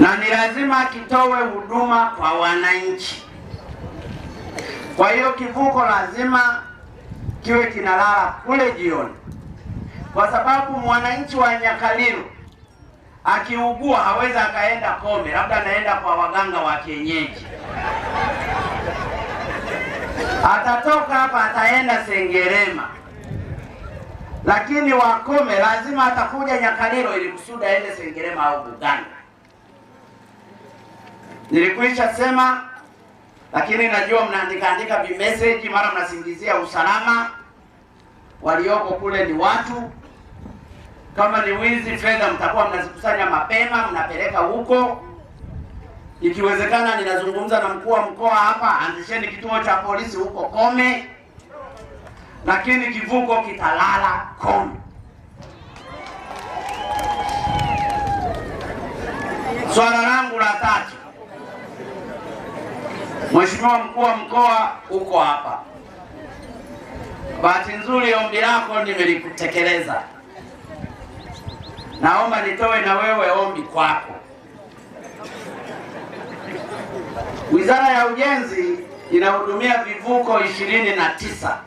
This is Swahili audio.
Na ni lazima kitoe huduma kwa wananchi. Kwa hiyo kivuko lazima kiwe kinalala kule jioni, kwa sababu mwananchi wa Nyakalilo akiugua hawezi akaenda Kome, labda anaenda kwa waganga wa kienyeji. Atatoka hapa ataenda Sengerema, lakini Wakome lazima atakuja Nyakalilo ili kusudi aende Sengerema au Buganda. Nilikwisha sema, lakini najua mnaandika andika vimeseji, mara mnasingizia usalama. Walioko kule ni watu, kama ni wizi fedha mtakuwa mnazikusanya mapema, mnapeleka huko. Ikiwezekana, ninazungumza na mkuu wa mkoa hapa, anzisheni kituo cha polisi huko Kome, lakini kivuko kitalala Kome. Swala langu la tatu, Mheshimiwa mkuu wa mkoa uko hapa. Bahati nzuri ombi lako nimelikutekeleza. Naomba nitoe na wewe ombi kwako. Wizara ya Ujenzi inahudumia vivuko 29.